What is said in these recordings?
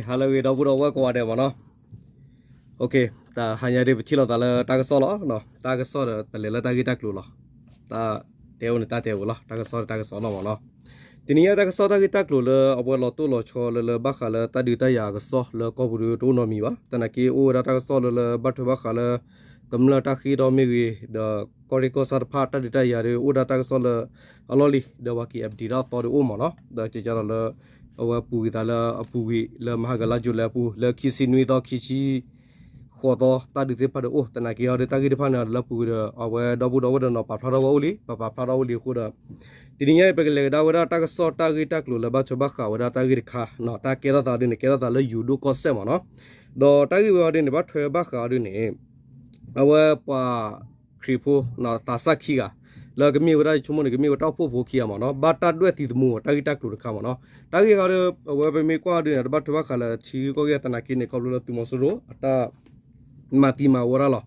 ဟါလၢအဂ့ၤ ဒီပုၢ်ဒီဝဲၢ်ကိးဂၤဒဲးမ့ၢ်နီၤ. တဟါညါဒ်ပထံၣ်လိာ်သးလၢတၢ်ကစီၣ်လီၤ. တၢ်ကစီၣ်ဒီးပလဲၤလၢတၢ်ဂ့ၢ်တၢ်ကျိၤလီၤ. တၢ်တဲအိၣ်န့ၣ်တၢ်တဲဝဲလီၤ. တၢ်ကစီၣ်န့ၣ်တၢ်ကစီၣ်လီၤမ့ၢ်နီၤ. တနံၤညါတၢ်ကစီၣ်တၢ်ဂ့ၢ်တၢ်ကျိၤလၢအဝဲလီၤတိၢ်လီၤဆီလၢလၢဘၣ်ဃးလၢတၢ်ဒုးတၢ်ယၤအကစီၣ်လၢကီၢ်ပူၤဒီးတအိၣ်နီတမံၤဘၣ်. သနာ်က့အိၣ်ဝဲဒၣ်တၢ်ကစီၣ်လၢလၢဘၣ်ထွဲဘၣ်ဃးလၢ ကမျၢၢ်တၢ်ဃ့ဒီမ့ၢ်ဂ့ၤ ဒီးကီၢ်ရ့ၣ်ကီၢ်ဆၣ်တဖၣ်တၢ်ဒုးတၢ်ယၤဒီးအိၣ်ဒၣ်တၢ်ကစီၣ်လၢအလီၢ်လံၤ ဒီးပှၤက့ၤ update ဒၣ်အသီဒီးအိၣ်မ့ၢ်နီၤ. ဒီးကကဒီးလၢ အဝဲပူၤကွံာ်သးလၢအပူၤကွံာ်လၢမဟါကလါယူၤလံအပူၤ လၢခံဆံနွံသီ ခံဆံဃိးသီ တၢ်ဒုးသ့ၣ်တဖၣ်ဒီးအိၣ် သနာ်က့အီၤဒီးတၢ်ဂ့ၢ်တဖၣ်န့ၣ်လၢပူၤကွံာ်ဒီး အဝဲဒီပုၢ်ဒီဝဲၢ်ဒီးနီၤပာ်ဖျါထီၣ်ဝဲအိၣ်လံ ပပာ်ဖျါထီၣ်ဝဲအိၣ်လံအဃိဒီး တနံၤညါအံၤ ပကလဲၤကဒါဝဲဒၣ်တၢ်ကစီၣ်တၢ်ဂ့ၢ်တၢ်ကျိၤလၢဘၣ်ထွဲဘၣ်ဃးဝဲဒၣ်တၢ်ဂ့ၢ်တခါ တၢ်ကဲထီၣ်သးဒ်န့ၣ် ကဲထီၣ်သးလၢယိၤဒိၣ်ကီၢ်စဲၣ်မ့ၢ်နီၤ. ဒီးတၢ်ဂ့ၢ်ဝဲအီၤဒ်န့ၣ် ဘၣ်ထွဲဘၣ်ဃးအီၤဒ်န့ၣ် အဝဲပှၤခရံာ်ဖိ သးစၢ်ခံဂၤ လၢကမ့ၢ်ဝဲဒၣ်ယဆိကမိၣ်န့ၣ် ကမ့ၢ်ဝဲတၢ်အိၣ်ဖှိၣ်ဖိခံဂၤမ့ၢ်နီၤ ဘၣ်တၢ်ဒွဲၣ်သံသမူအီၤ တၢ်ဂ့ၢ်တၢ်ကျိၤတခါမ့ၢ်နီၤ. တၢ်ဂ့ၢ်ခါဒီး အဝဲပမ့ၢ်ကွၢ်အီၤဒ်န့ၣ် တဘၣ်ထွဲဘၣ်ဃးလၢထံဂ့ၢ်ကီၢ်ဂ့ၢ်သနာ်က့န့ၣ် ခီဖျိလၢသုးမီၤစိရိၤအတၢ် မၤသံမၤဝီတၢ်လီၤ.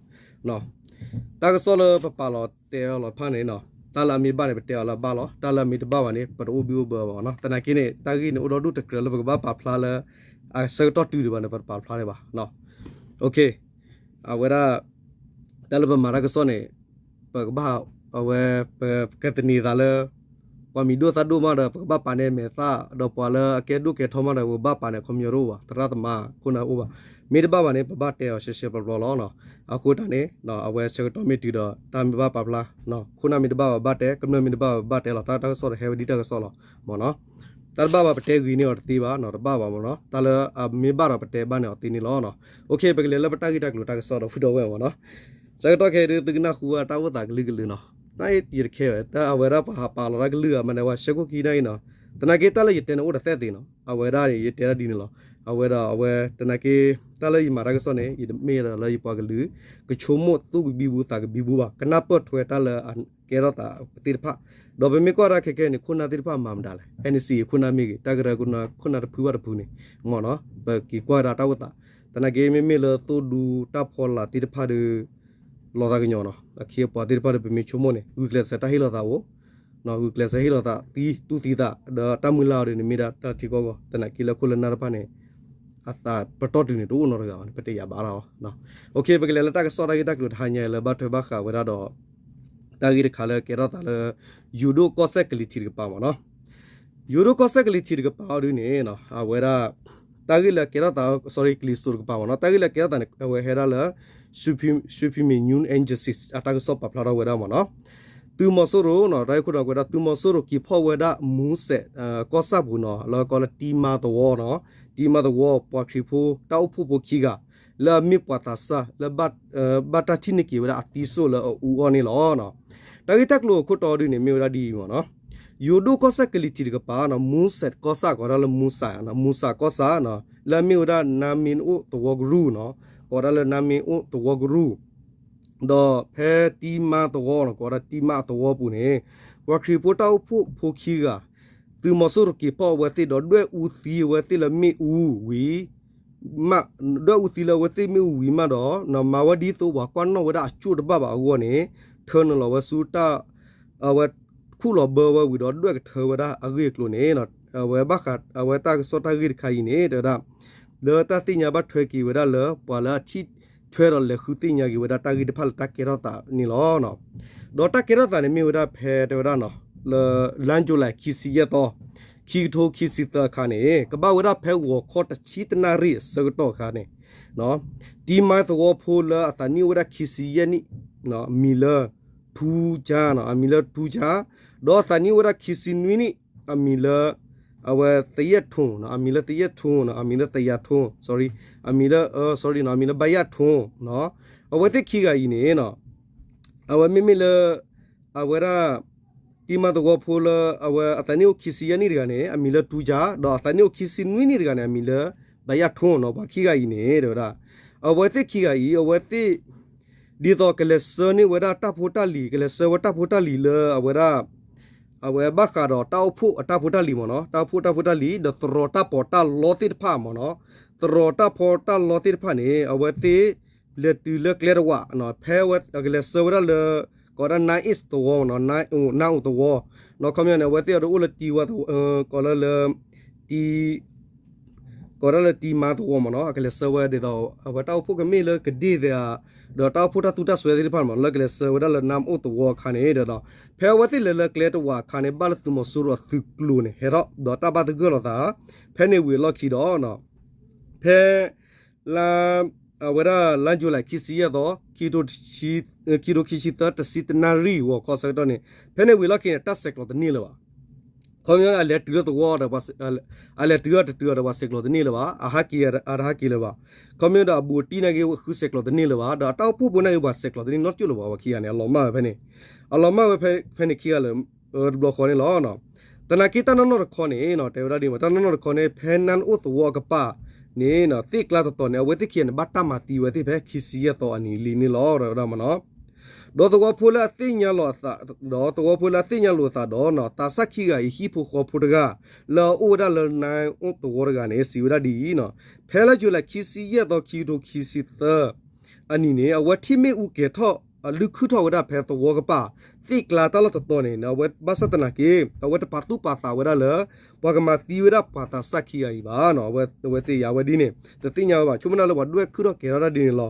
တၢ်ကစီၣ်လၢပပာ်လီၤတဲအီၤလီၤတဖၣ်န့ၣ် တၢ်လၢအမ့ၢ်ဘၣ်န့ၣ် ပတဲအီၤလၢအဘၣ်လီၤ. တၢ်လၢအမ့ၢ်တဘၣ်ဘၣ်န့ၣ် ပတအိၣ်ဘံၣ်အိၣ်ဘၢဘၣ်မ့ၢ်နီၤ. သနာ်က့န့ၣ် တၢ်ဂ့ၢ်န့ၣ်အိၣ်ဒီဒူၣ်တကြၢးလၢပကဘၣ်ပာ်ဖျါလၢ အဆၢကတီၢ်တုၤဒံးဘၣ်န့ၣ် ပတပာ်ဖျါဒံးဘၣ်. အဝဲဒၣ် တၢ်လၢပမၤတၢ်ကစီၣ်န့ၣ် ပကဘၣ် အဝဲ ပကသန့ၤသးလၢ ပှၤမံၤဒိၣ်သၣ်ဒိၣ်မးဒီး ပကဘၣ်ပာ်န့ၢ်မဲာ်သၣ် ဒီးပှၤလၢအကဲဒိၣ်ကဲထီမးဒီး ပဘၣ်ပာ်န့ၢ်အခီပညီတအိၣ်ဘၣ် သရၣ်သမါခိၣ်နၢ်အိၣ်ဘၣ်. မ့ၢ်တဘၣ်ဘၣ်န့ၣ် ပဘၣ်တဲအီၤရှဲရှဲပျီပျီလီၤ. အဃိတၢ်န့ၣ် အဝဲဆၢကတီၢ်မ့ၢ်တုၤဒီး တၢ်မ့ၢ်ဘၣ်ပာ်ဖျါ ခိၣ်နၢ်မ့ၢ်တဘၣ်ဘၣ်ဘၣ်တဲ ကမျၢၢ်မ့ၢ်တဘၣ်ဘၣ်ဘၣ်တဲလီၤ. တၢ်တၢ်ကစီၣ်ဒီးဟဲဝဲဒ်တၢ်ကစီၣ်လီၤမ့ၢ်နီၤ. တၢ်တဘၣ်ဘၣ်ပတဲဂ့ၤန့ၢ်အီၤတသ့ဘၣ်နီၤ တဘၣ်ဘၣ်မ့ၢ်နီၤ. တၢ်လၢအမ့ၢ်ဘၣ်ဒီးပတဲဘၣ်န့ၢ်အီၤသ့န့ၣ်လီၤ. အဝဲဒၣ်ပှၤဟးပာ်လီၤတၢ်ကလုာ်ကလုာ်နီၤ ဆၢကတီၢ်ခဲအံၤဒ်သုကနၢ်ဟူဝဲတၢ်အိၣ်သးကလုာ်ကလုာ်နီၤ နယတခဲဝဲ တၢ်အဝဲဒၣ်ပှၤဟးပာ်လီၤတၢ်ကလုာ်အမးန့ၣ် ဝဲဆၢခိၣ်ခံနၣ်အံၤနီၤ သနာ်က့တၢ်လၢယတဲန့ၣ်အိၣ်တသ့ၣ်သ့ၣ်နီၤ အဝဲဒၣ်န့ၣ်ယတဲတၢ်ဒ်န့ၣ်လီၤ. အဝဲဒၣ်အဝဲ သနာ်က့ တၢ်လၢယမၤတၢ်ကစီၣ်န့ၣ် ယတမ့ၢ်ဒီးလၢယပှၤကလုာ် ကဆိကမိၣ်သူၣ်ကဘံဘူသးကဘံဘူဘၣ် ကနၢ်ပၢၢ်ထွဲတၢ်လၢအကဲထီၣ်သးသ့ၣ်တဖၣ် ဒီးပမ့ၢ်ကွၢ်တၢ်ခဲခဲန့ၣ် ခိၣ်နၢ်သ့ၣ်တဖၣ်မၤမတၤလဲၣ် NCA ခိၣ်နၢ်မ့ၢ်ဂ့ၤ တၢ်ကရၢခိၣ်နၢ်တဖုဘၣ်တဖုန့ၣ် မ့ၢ်နီၤ ပက့ၤကွၢ်ဝဲဒၣ်တၢ်အိၣ်သး သနာ်က့ မ့မ့ၢ်လၢသိၣ်ဒူတၢ်ဖီလာ်သ့ၣ်တဖၣ်ဒီး လီၤသးကညီၤနီၤ အခ့အပှၤသ့ၣ်တဖၣ်ဒီး ပမ့ၢ်ဆိကမိၣ်န့ၣ် ဂုာ်ကျဲးစၢးတၢ်ဟ့ၣ်လီၤသးအိၣ် ဂုာ်ကျဲးစၢးဟ့ၣ်လီၤသးသံတူၢ်သံသး ဒီးတၢ်မုၢ်လၢ်အီၤဒ်န့ၣ် မ့ၢ်ဒၣ်တၢ်ထံကီၢ်ဂီၢ် သနာ်က့လၢခိၣ်လၢနၢ်တဖၣ်န့ၣ် အသးပတီၢ်တုၤန့ၣ် တအိၣ်နီတဂၤဘၣ်န့ၣ် ပတယာ်ဘၣ်လီၤ. ပကလဲၤလၢတၢ်ကစီၣ်တၢ်ဂ့ၢ်တၢ်ကျိၤတဟါညါလၢဘၣ်ထွဲဘၣ်ဃးဝဲဒၣ်ဒီး တၢ်ဂ့ၢ်တခါလၢကဲထီၣ်သးလၢ ယိၤဒိၣ်ကီၢ်စဲၣ်ကလံၤထံးတကပၤမ့ၢ်နီၤ. ယိၤဒိၣ်ကီၢ်စဲၣ်ကလံၤထံးတကပၤအီၤဒ်န့ၣ် အဝဲဒၣ် တၢ်ဂ့ၢ်လၢကဲထီၣ်သး sorry ကလံၤစိးတကပၤမ့ၢ်နီၤ တၢ်ဂ့ၢ်လၢကဲထီၣ်သးန့ၣ် အဝဲဟဲဒၣ်လၢ Supreme News Agency အတၢ်ကစီၣ်ပာ်ဖျါထီၣ်ဝဲဒၣ်မ့ၢ်နီၤ. သုးမီၤစိရိၤနီၤ တၢ်ဂ့ၢ်ခိၣ်တီဝဲဒၣ် သုးမီၤစိရိၤက့ၤဖီၣ်ဝဲဒၣ် မူစဲး ကီၢ်ဆၣ်ပူၤနီၤ လၢကီးလၢတံမါသဝီနီၤ တံမါသဝီ ပှၤခရံာ်ဖိ တၢ်အိၣ်ဖှိၣ်ဖိခံဂၤ လၢအမ့ၢ်ပှၤသးစၢ် လၢ ဘၣ်တၢ်ထံၣ်န့ၢ်က့ၤဝဲဒၣ်အသံစိၣ်လၢအအူအီၣ်န့ၣ်လီၤ. တၢ်ဂ့ၢ်တၢ်ကျိၤအခိၣ်တီဒ်န့ၣ် မ့ၢ်ဝဲဒၣ်ဒ်အံၤမ့ၢ်နီၤ. ယိၤဒိၣ်ကီၢ်စဲၣ်ကလံၤထံးတကပၤနီၤ မူစဲးကီၢ်ဆၣ် ကိးဒၣ်လၢမူစဲး မူစဲးကီၢ်ဆၣ်နီၤ လၢအမ့ၢ်ဝဲဒၣ် နါမ့ၣ်အိၣ်သဝီကရူၢ်နီၤ ကိးဒၣ်လၢ နါမ့ၣ်အိၣ်သဝီကရူၢ် ဒီးဖဲတံမါသဝီနီၤ ကိးဒၣ်တံမါအသဝီပူၤန့ၣ် ပှၤခရံာ်ဖိတၢ်အိၣ်ဖှိၣ်ဖိခံဂၤ သုးမီၤစိရိၤက့ၤဖီၣ်အဝဲသ့ၣ်ဒီး ဒွဲၣ်အူသံအဝဲသ့ၣ်လၢမ့ၣ်အူဝံၤ ဒွဲၣ်အူသံလၢအဝဲသ့ၣ်မ့ၣ်အူဝံၤမးဒီး မၤဝဲဒ်သိးပှၤကွၢ်နီၣ်ဝဲဒၣ်အကၠိၣ်တဘၣ်ဘၣ်အဂီၢ်န့ၣ် ထၢနုာ်လီၤဝဲဆူတၢ် အဝဲခူၣ်လီၤဘၢဝဲဝံၤဒီး ဒွဲၣ်ကထၢဝဲဒၣ်အဂ့ၢ်အကျိၤန့ၣ် အဝဲဘၣ်ဃးအဝဲတၢ်ကစီၣ်တၢ်ဂ့ၢ်တခါအံၤန့ၣ် တဲဝဲဒၣ် လၢတၢ်သ့ၣ်ညါဘၣ်ထွဲက့ၤဝဲဒၣ်လၢ ပှၤလၢအထံၣ်ထွဲဒီးလဲၤဃုသ့ၣ်ညါက့ၤဝဲဒၣ်တၢ်ဂ့ၢ်တဖၣ်လၢတၢ်ကဲထီၣ်သးန့ၣ်လီၤ. ဒီးတၢ်ကဲထီၣ်သးန့ၣ်မ့ၢ်ဝဲဒၣ်ဖဲတဲဝဲဒၣ်နီၤ လၢ လါယူၤလံ ခံဆံယဲၢ်သီ ခံကထိခံဆံသၢအခါန့ၣ် ကဘၣ်ဝဲဒၣ်ဖဲဂီၤခီတဆံတနၣ်ရံၣ်အဆၢကတီၢ်အခါန့ၣ် တံမါသဝီဖိလၢအသးနံၣ်အိၣ်ဝဲဒၣ်ခံဆံယဲၢ်နံၣ် အမံၤလၢ ထူကၠါနီၤ အမံၤလၢထူကၠါ ဒီးအသးနံၣ်အိၣ်ဝဲဒၣ်ခံဆံနွံနံၣ် အမံၤလၢ အဝဲသယဲၣ်ထူၣ်နီၤ အမံၤလၢသယဲၣ်ထူၣ်နီၤ အမံၤလၢသယၤထူၣ် sorry အမံၤလၢ sorry နီၤ အမံၤလၢဘယၣ်ထူၣ်နီၤ အဝဲသ့ၣ်ခံဂၤအံၤန့ၣ်နီၤ အဝဲမ့မ့ၢ်လၢ အဝဲဒၣ် တံမါသဝီဖိလၢ အဝဲအသးနံၣ်အိၣ်ခံဆံယဲၢ်နံၣ်တဂၤန့ၣ် အမံၤလၢထူကၠါ ဒီးအသးနံၣ်အိၣ်ခံဆံနွံနံၣ်တဂၤန့ၣ် အမံၤလၢ ဘယၣ်ထူၣ်နီၤ ပှၤခံဂၤအံၤန့ၣ် တဲဝဲဒၣ် အဝဲသ့ၣ်ခံဂၤအံၤ အဝဲသ့ၣ် ဒ်သိးကလဲၤဆှၢန့ၢ်ဝဲဒၣ်တၢ်ဖိတၢ်လံၤ ကလဲၤဆှၢဝဲတၢ်ဖိတၢ်လံၤလၢအဝဲဒၣ် အဝဲဘၣ်ဃးဒီးတၢ်အိၣ်ဖှိၣ်အတၢ်ဖိတၢ်လံၤမ့ၢ်နီၤ တၢ်အိၣ်ဖှိၣ်တၢ်ဖိတၢ်လံၤ ဒီးသရိာ်တၢ်ပီးတၢ်လီသ့ၣ်တဖၣ်မ့ၢ်နီၤ သရိာ်တၢ်ပီးတၢ်လီသ့ၣ်တဖၣ်န့ၣ် အဝဲသ့ၣ် လဲၤတုၤလၢကျဲတဝးနီၤ ဖဲအဝဲကလဲၤဆှၢဝဲဒၣ်လၢ ကိးဒၣ် နါအ့ၣ်သဝီမ့ၢ်နီၤ နါအိၣ်သဝီ နီၤ ခီပညီန့ၣ် အဝဲသ့ၣ်အီၤဒီးအိၣ်လၢတံဝါသဝီ ကိးလၢလၢ တံ ကိးဝဲဒၣ်လၢတံၤမါသဝီမ့ၢ်နီၤ အကလဲၤဆှၢဝဲဒ်သိး အဝဲတၢ်အိၣ်ဖှိၣ်ကမ့ၢ်လၢကဒ့ၣ်သ့ၣ်ဧါ, ဒီးတၢ်အိၣ်ဖှိၣ်တၢ်သူတၢ်စွဲသ့ၣ်တဖၣ်မ့ၢ်နီၤ လၢကလဲၤဆှၢဝဲဒၣ်လၢနါအိၣ်သဝီအခါန့ၣ်ဒီး ဖဲအဝဲသ့ၣ်လဲၤလၢကျဲတဝာ်အခါန့ၣ် ဘၣ်လၢသုးမီၤစိရိၤအသုးကျိၤန့ၣ် ဟဲထီၣ် ဒီးတၢ်ဘၣ်သဂၢၢ်လိာ်သး ဖဲန့ၣ်ဝံၤအလီၢ်ခံဒီး ဖဲ လါ အဝဲဒၣ်လါယူၤလံခံဆံယဲၢ်သီ ခံထိခံဆံသၢ တဆံတနၣ်ရံၣ်ဂီၤခီဆၢကတီၢ်န့ၣ် ဖဲန့ၣ်ဝံၤလီၢ်ခံန့ၣ် တၢ်ဆဲးကျိးတန့ၢ်လၢၤဘၣ်. ခီပညီအလဲၤတုၤလၢသဝီဒီး အလဲၤတုၤအတတုၤအီၤဒီးပှၤဆဲးကျိးတန့ၢ်လၢၤဘၣ်, အဟးက့ၤအတဟးက့ၤလၢၤဘၣ်. ခီပညီဒီးအဘူးအတံၢ်နာ်က့ၤဃုဆဲးကျိးတန့ၢ်လၢၤဘၣ်, ဒီးအတၢ်အိၣ်ဖှိၣ်ဖိနာ်က့ၤပှၤဆဲးကျိးတန့ၢ်နီတကၠိၢ်လၢၤဘၣ်, ပှၤခံဂၤန့ၣ် အလီၤမၢ်ဝဲဖဲန့ၣ်, အလီၤမၢ်ဝဲဖဲန့ၣ်ခံဂၤလၢ တဘျီဃီန့ၣ်လီၤ. သနာ်က့တၢ်နီၢ်နီၢ်တခီန့ၣ် တဲဝဲဒၣ်ဒ်မ့ၢ် တၢ်နီၢ်နီၢ်တခီန့ၣ် ဖဲနါအိၣ်သဝီအကပၤန့ၣ် သ့ၣ်ကျါတတီၤန့ၣ် အဝဲသ့ၣ်ခံဂၤန့ၣ် ဘၣ်တၢ်မၤသံဝဲသ့ၣ်ဖဲခံဆံယဲၢ်သီအနံၤလံန့ၣ်လီၤ တဲဝဲဒၣ်မ့ၢ်နီၤ. ဒီးသဝီဖိလၢအသ့ၣ်ညါလိာ်အသး, ဒီးသဝီဖိလၢအသ့ၣ်ညါလိာ်အသးဒီး သးစၢ်ခံဂၤအံၤ ဟံၣ်ဖိဃီဖိတဂၤ လၢအအိၣ်ဝဲဒၣ်လၢနါအိၣ်သဝီတဂၤန့ၣ် စံးဝဲဒၣ်ဒ်အံၤ, ဖဲလါယူၤလံခံဆံယဲၢ်သီ ခံကထိခံဆံသၢ အနံၤန့ၣ် အဝဲထံၣ်မ့ၣ်အူကဲၤထီၣ် အလုၢ်ခုၣ်ထီၣ်ဝဲဒၣ်ဖဲသဝီကပၤ သ့ၣ်ကျါတၢ်လီၢ်တတီၤန့ၣ် အဝဲဘၣ်ဆၣ်သနာ်က့ အဝဲတပာ်သူၣ်ပာ်သးဝဲဒၣ်လၢ ပှၤကမၤသံဝဲဒၣ်ပှၤသးစၢ်ခံဂၤအံၤဘၣ်, အဝဲသ့ၣ်ယၤဝဲဒ်န့ၣ် တသ့ၣ်ညါဝဲဘၣ်, ဆိကမိၣ်ဒၣ်လၢပှၤဒွဲၣ်ခုၣ်ထီၣ်ကဲၤထီၣ်တၢ်ဒ်န့ၣ်လီၤ.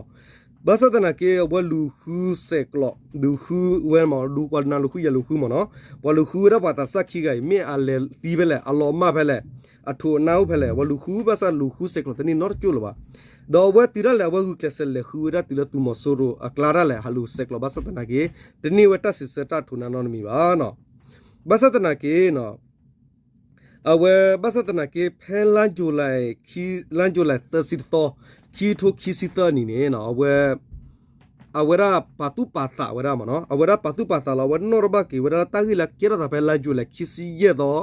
ဘၣ်ဆၣ်သနာ်က့ အဝဲလူၤဃုဆဲးကျိး လူၤဃုဝဲမ့ၢ် ပှၤနၤလူၤဃုယၤလူၤဃုမ့ၢ်နီၤ, ပှၤလူၤဃုဝဲဒၣ်ပှၤသးစၢ်ခံဂၤအံၤ မ့ၢ်အလဲၤသံဖဲလဲၣ်, အလီၤမၢ်ဖဲလဲၣ်, အထိးအနါအိၣ်ဖဲလဲၣ်, ပှၤလူၤဃုဘၣ်ဆၣ်လူၤဃုဆဲးကျိးတန့ၢ်နီတကၠိၢ်လၢၤဘၣ်. ဒီးအဝဲတုၤဒၣ်လဲာ် အဝဲဂုာ်ကျဲးစၢးလဲၤဃုဝဲဒၣ်တုၤလၢသုးမီၤစိရိၤအကျါဒၣ်လဲာ် ဟးလူၤဆဲးကျိးဘၣ်ဆၣ်သနာ်က့ တန့ၢ်ဝဲတၢ်စံးဆၢတၢ်အထိးနါနီတမံၤဘၣ်. ဘၣ်ဆၣ်သနာ်က့ အဝဲဘၣ်ဆၣ်သနာ်က့ ဖဲလါယူၤလံ လါယူၤလံသၢဆံတသီ ခံကထိခံဆံသၢအနံၤန့ၣ် အဝဲ အဝဲဒၣ်ပာ်သူၣ်ပာ်သးဝဲဒၣ်မ့ၢ်နီၤ, အဝဲဒၣ်ပာ်သူၣ်ပာ်သးလီၤ, အဝဲနီၣ်ထီၣ်ဘၣ်က့ၤဝဲဒၣ်လၢတၢ်ဂ့ၢ်လၢအကဲထီၣ်သးဖဲလါယူၤလံခံဆံယဲၢ်သီ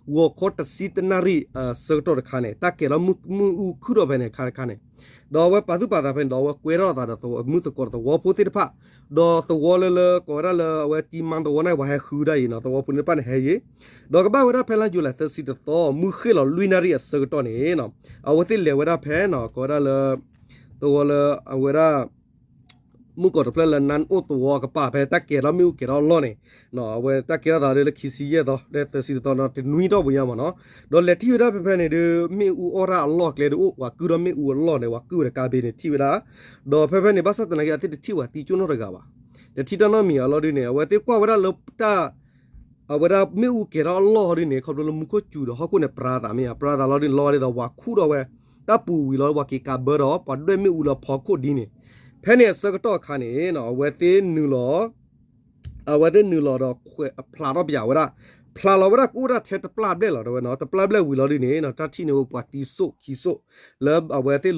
ဂီၤခီတဆံတနၣ်ရံၣ်အဆၢကတီၢ်တခါန့ၣ် တၢ်ကဲၤထီၣ်မ့ၣ်အူခုၣ်ထီၣ်ဖဲန့ၣ်အခါတခါန့ၣ်, ဒီးအဝဲပာ်သူၣ်ပာ်သးဖဲန့ၣ်ဒီး အဝဲကွဲထီၣ်သးဒီးမုၢ်သကိးသဝီဖိသ့ၣ်တဖၣ်, ဒီးသဝီလၢလၢကိးဝဲဒၣ်လၢအဝဲတံၤမါသဝီန့ၣ် ပှၤဟဲဃုဒၣ်အံၤနီၤ, သဝီဖိန့ၣ်တဖၣ်န့ၣ်ဟဲဂ့ၤ, ဒီးကဘၣ်ဝဲဒၣ်ဖဲလါယူၤလံသၢဆံတသီ မုၢ်ဃ့ၢ်လီၤလွံၢ်နၣ်ရံၣ်အဆၢကတီၢ်န့ၣ် အဝဲသ့ၣ်လဲၤဝဲဒၣ်ဖဲနီၤ ကိးဝဲဒၣ်လၢ သဝီလၢအဝဲဒၣ် မုၢ်ကီၢ်တဖျၢၣ်လၢနါအိၣ်သဝီအကပၤ ဖဲတၢ်ကဲၤထီၣ်မ့ၣ်အူကဲၤထီၣ်အလီၢ်န့ၣ်, အဝဲတၢ်ကဲထီၣ်သးလၢခံဆံယဲၢ်သီ သၢဆံတသီနီၤ တနွံတီၢ်ပူၤညါမ့ၢ်နီၤ, ဒီးလဲၤထံၣ်ဝဲဒၣ်ဖဲဖဲန့ၣ်ဒီး မ့ၣ်အူအီၣ်တၢ်အလီၢ်ကျဲဒီးအိၣ် ပှၤကုၢ်ထီၣ်မ့ၣ်အူအလီၢ်န့ၣ် ပှၤကုၢ်ဝဲဒီးကါဘ့န့ၣ်ထံၣ်ဝဲဒၣ်, ဒီးဖဲဖဲန့ၣ် ဘၣ်ဆၣ်သနာ်က့ အဝဲသ့ၣ်တထံၣ်ပှၤသံကၠိၣ်နီတဂၤဘၣ်, တထံၣ်တၢ်နီတမံၤအလီၢ်ဒ်န့ၣ် အဝဲသ့ၣ်ကွၢ်ဝဲဒၣ်လၢတၢ် အဝဲဒၣ်မ့ၣ်အူကဲၤထီၣ်အလီၢ်ဒ်န့ၣ် ခီဖျိလၢမူခိၣ်စူၤဒီးဟီၣ်ခိၣ်န့ၣ်ပြါသးမ့ၢ်ဧါ, ပြါသးလီၤဒ်န့ၣ် လီၤဒ်သိးပှၤခူၣ်ထီၣ်ဝဲ, တၢ်ပူၤဝံၤလီၤ ပှၤက့ၤကးဘၢဒီး ပှၤဒွဲၣ်မ့ၣ်အူလၢဖီခိၣ်ဒ်န့ၣ်, ဖဲန့ၣ်အဆၢကတီၢ်အခါန့ၣ် အဝဲသ့ၣ်နုာ်လီၤ အဝဲသ့ၣ်နုာ်လီၤဒီး ဖျးထီၣ်ပယးဝဲဒၣ်, ဖျးလီၤဝဲဒၣ်ကအိၣ်ဒၣ်ထဲတပျၢ်ဘျဲၣ်လီၤ တဲဝဲနီၤ, တပျၢ်ဘျဲၣ်ဝံၤလီၤဒ်န့ၣ် တၢ်ထံၣ်န့ၢ်ဝဲပှၤသံစိၣ်ခံစိၣ် လၢအဝဲသ့ၣ်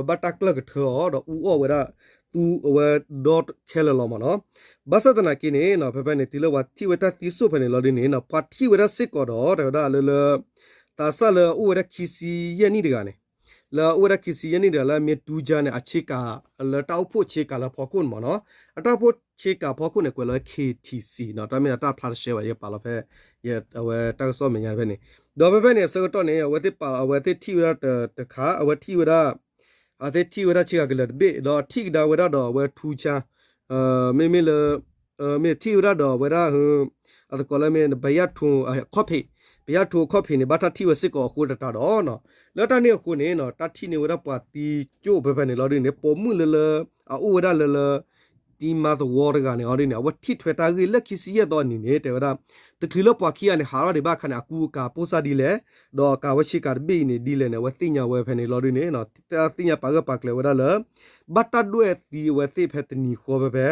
ဘၣ်တၢ်ကျၢၢ်ကထၢအီၤဒီးအူအီၣ်ဝဲဒၣ် သူအဝဲဒီခဲလၢာ်လီၤမ့ၢ်နီၤ, ဘၣ်ဆၣ်သနာ်က့န့ၣ် ဖဲဖဲန့ၣ် တုၤလၢပှၤထံၣ်ဝဲတၢ်သံစိၣ်ဖဲန့ၣ်လီၤဒ်န့ၣ် ပှၤထံၣ်ဝဲဒၣ်စ့ၢ်ကီးဒီး တဲဝဲဒၣ်လၢလၢ သးစၢ်လၢအအိၣ်ဝဲဒၣ်ခံဆံယဲၢ်နံၣ်တဂၤန့ၣ်, လၢအအိၣ်ဝဲဒၣ်ခံဆံယဲၢ်နံၣ်တဂၤလၢအမ့ၢ်တူၢ်ကၠါန့ၣ် အဆ့ကၤ လၢတၢ်အိၣ်ဖှိၣ်ဆ့ကၤလၢဖီခိၣ်န့ၣ်မ့ၢ်နီၤ, အတၢ်အိၣ်ဖှိၣ်ဆ့ကၤဖီခိၣ်န့ၣ် ကွဲးလီၤဝဲ KTC နီၤ, တၢ်မ့ၢ်အတၢ်ဖျါတရှဲဘၣ် ယပာ်လီၤဖဲ အဝဲတၢ်ကစီၣ်မဲာ်ညါဖဲန့ၣ်, ဒီးဖဲဖဲန့ၣ်အဆၢကတီၢ်န့ၣ် အဝဲသ့ၣ်ပာ် အဝဲသ့ၣ်ထံၣ်ဝဲဒၣ်တခါ အဝဲထံၣ်ဝဲဒၣ် အဝဲသ့ၣ်ထံၣ်ဝဲဒၣ်ဆ့ကၤကလၢၤတဘ့ၣ် ဒီးထံၣ်ကဒါဝဲဒၣ်ဒီးအဝဲထူကၠါ မ့မ့ၢ်လၢ မ့ၢ်ထံၣ်ဝဲဒၣ်ဒီးအဝဲဒၣ် အသကိးလၢမ့ၢ် ဘယၣ်ထူ အခီၣ်ဖံး, ဘယၣ်ထူအခီၣ်ဖံးန့ၣ် ဘၣ်တၢ်ထံၣ်ဝဲစ့ၢ်ကီးအဃိတတးဒီး လၢတၢ်န့ၣ်အဃိန့ၣ် တၢ်ထံၣ်န့ၢ်ဝဲဒၣ်ပှၤသံကၠိၣ်ဖဲဖဲန့ၣ်လီၤဒ်န့ၣ် ပိာ်မုၣ်လၢလၢ အအိၣ်ဝဲဒၣ်လၢလၢ တံၤမါသဝီတဂၤန့ၣ်အီၤဒ်န့ၣ် အဝဲထံၣ်ထွဲတၢ်ဂ့ၢ်လၢခံဆံယဲၢ်သီအနံၤန့ၣ် တဲဝဲဒၣ် တချုးလၢပှၤခံဂၤန့ၣ် ဟးထီၣ်ဒံးဘၣ်အခါန့ၣ် အကူအကၤပိၢ်စၢ်ဒ်လဲၣ်, ဒီးအကၤဝဲဆ့ကၤတဘ့ၣ်အံၤန့ၣ်ဒ်လဲၣ်န့ၣ် အဝဲသ့ၣ်ညါဝဲဖဲန့ၣ်လီၤဒ်န့ၣ် တၢ်သ့ၣ်ညါပာ်ဂၢၢ်ပာ်ကျၢၤဝဲဒၣ်လၢ ဘၣ်တၢ်ဒွဲၣ်သံအဝဲသ့ၣ်ဖဲတနံၤဃီဖဲဖဲ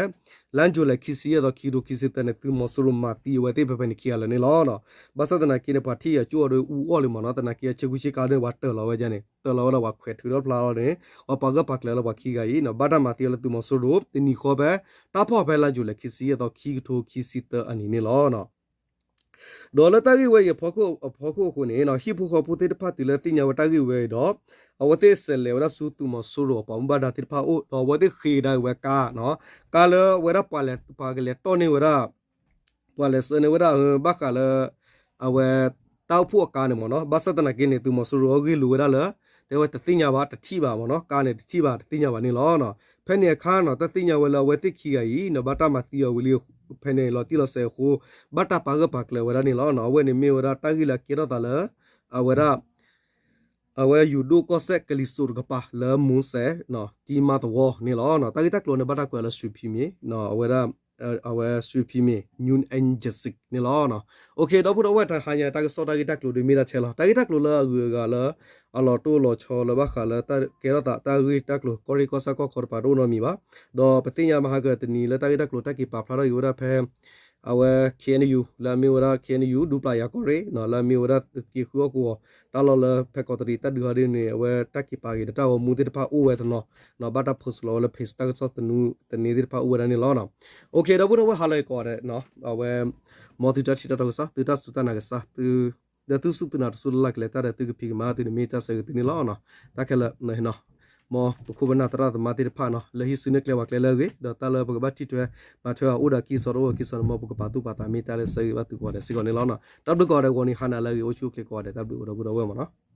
လါယူၤလံခံဆံယဲၢ်သီ ခံကထိခံဆံသၢန့ၣ် သုးမီၤစိရိၤမၤသံအဝဲသ့ၣ်ဖဲဖဲန့ၣ်ခံဂၤလၢာ်န့ၣ်လီၤ. ဘၣ်ဆၣ်သနာ်က့န့ၣ် ပှၤထံၣ်အကၠိၣ်အီၤဒီးအူအီၣ်လံမ့ၢ်နီၤ, သနာ်က့အဆ့ကူဆ့ကၤဒ်န့ၣ် ပှၤတၢၢ်လီၤဝဲဒ်န့ၣ် တၢၢ်လီၤဝဲဒီးပှၤခွဲးထုးထီၣ်ဖျါလီၤန့ၣ် ပှၤပာ်ဂၢၢ်ပာ်ကျၢၤလၢပှၤခံဂၤအံၤ ဘၣ်တၢ်မၤသံအီၤလၢသုးမီၤစိရိၤ တနံၤဃီဖဲ တၢ်ဖီၣ်ဖဲလါယူၤလံခံဆံယဲၢ်သီ ခံကထိခံဆံသၢအနံၤန့ၣ်လီၤ. ဒီးလၢတၢ်ဂ့ၢ်ဝဲအံၤအဖီခိၣ်အဃိန့ၣ် ဟံၣ်ဖိဃီဖိသ့ၣ်တဖၣ်တုၤလၢသ့ၣ်ညါဝဲတၢ်ဂ့ၢ်ဝဲအံၤဒီး အဝဲသ့ၣ်ဆဲးလဲၤဝဲဒၣ်ဆူသုးမီၤစိရိၤအပှၤမူဘၣ်ဒါသ့ၣ်တဖၣ်အအိၣ် ဒီးအဝဲသ့ၣ်ဃ့ကဒါက့ၤဝဲကါနီၤ, ကါလၢအဝဲဒၣ်ပှၤလဲၤ ပှၤကလဲၤတီၢ်န့ၢ်ဝဲဒၣ် ပှၤလဲၤဆှၢန့ၢ်ဝဲဒၣ် ဘၣ်ဃးလၢ အဝဲ တၢ်အိၣ်ဖှိၣ်အကါန့ၣ်မ့ၢ်နီၤ, ဘၣ်ဆၣ်သနာ်က့န့ၣ် သုးမီၤစိရိၤအဂ့ၢ်လိာ်ဝဲဒၣ်လၢ တဲဝဲတသ့ၣ်ညါဘၣ် တထံၣ်ဘၣ်မ့ၢ်နီၤ, ကါန့ၣ်တထံၣ်ဘၣ် တသ့ၣ်ညါဘၣ်န့ၣ်လီၤ. ဖဲန့ၣ်အခါနီၤ တၢ်သ့ၣ်ညါဝဲလၢအဝဲသ့ၣ်ခံဂၤအံၤနီၤ ဘၣ်တၢ်မၤသံအီၤဝံၤလံ ဖဲန့ၣ်လီၤတံၢ်လီၤဆဲးအဃိ ဘၣ်တၢ်ပာ်ဂၢၢ်ပာ်ကျၢၤဝဲဒၣ်န့ၣ်လီၤ. အဝဲန့ၣ်မ့ၢ်ဝဲဒၣ်တၢ်ဂ့ၢ်လၢအကဲထီၣ်သးလၢ အဝဲဒၣ် အဝဲယိၤဒိၣ်ကီၢ်စဲၣ်ကလံၤစိးတကပၤလၢမူစဲး တံမါသဝီန့ၣ်လီၤ. တၢ်ဂ့ၢ်တၢ်ကျိၤန့ၣ် ဘၣ်တၢ်ကွဲးလၢ ရွှေဖီမြေ အဝဲဒၣ် အဝဲ ရွှေဖီမြေ New Agency န့ၣ်လီၤ. ဒီပုၢ်ဒီဝဲၢ် တဟါညါ တၢ်ကစီၣ်တၢ်ဂ့ၢ်တၢ်ကျိၤဒ်မ့ၢ်ဒၣ်ထဲလီၤ. တၢ်ဂ့ၢ်တၢ်ကျိၤလၢအဂုၤအဂၤလၢ အလီၤတိၢ်လီၤဆီလၢဘၣ်ဃးလၢတၢ်ကဲထီၣ်သးတၢ်ဂ့ၢ်တၢ်ကျိၤ ကီၢ်ရ့ၣ်ကီၢ်ဆၣ်ကီၢ်ခီတကပၤတအိၣ်နီတမံၤဘၣ်. ဒီးပသ့ၣ်ညါမဟါကတနံၤလၢတၢ်ဂ့ၢ်တၢ်ကျိၤတၢ်က့ၤပာ်ဖျါထီၣ်က့ၤဝဲဒၣ်ဖဲ အဝဲ K N U လၢအမ့ၢ်ဝဲဒၣ် K N U ဒူပျၢ်ယၤကီၢ်ရ့ၣ် လၢအမ့ၢ်ဝဲဒၣ်သုးက့ဃုအီၣ်ကဝီၤ တၢ်လီၢ်လၢဖဲကီးတရံးတၢ်ဒုးဂၤဒ်န့ၣ် အဝဲတၢ်က့ၤပာ်က့ၤဒီးတၢ်ဂီၤမူသ့ၣ်တဖၣ်အိၣ်ဝဲတနီၤ ဘၣ်တၢ် post လီၤဝဲလၢ page တၢ်ကစီၣ်သနူသန့သ့ၣ်တဖၣ်အိၣ်ဝဲဒၣ်န့ၣ်လီၤ. ဒီပုၢ်ဒီဝဲၢ် ဟါလၢအံၤကိးဂၤဒဲး အဝဲ မ်သုတၢ်ထံၣ်တၢ်တီကစၢ် သုတၢ်စူၢ်တၢ်နာ်ကစၢ် သု ဒီးသုစူၢ်သုနာ်တစူၢ်လၢ်လၢ်ကလဲၤတၢ်ဒီးသုကဖံးကမၤသုန့ၣ်မ့ၢ်တၢ်ဆၢဂ့ၤသုန့ၣ်လီၤ. တၢ်ခဲလၢာ် မ်ပခိၣ်ပနၢ်သရၣ်သမါသ့ၣ်တဖၣ်နီၤ လၢဟံးစုနဲၣ်ကျဲပှၤကျဲလၢအဂ့ၤ ဒီးတၢ်လၢပကဘၣ်ထံၣ်ထွဲမၤထွဲအီၤအိၣ်ဒီးအကံၢ်အစီတအိၣ်အကံၢ်အစီန့ၣ် မ်ပကပာ်သူၣ်ပာ်သးမ့ၢ်တၢ်လၢဆၢဂ့ၤဘၣ်သုကိးဂၤဒဲးစ့ၢ်ကီးန့ၣ်လီၤ. တၢ်ဘျုးကိးဂၤဒဲး ဂီၤနံၤဟါနၤလၢအဂ့ၤ အိၣ်ဆူၣ်အိၣ်ချ့ကိးဂၤဒဲး တၢ်ဘျုးအိၣ်ဒီပုၢ်ဒီဝဲၢ်မးနီၤ.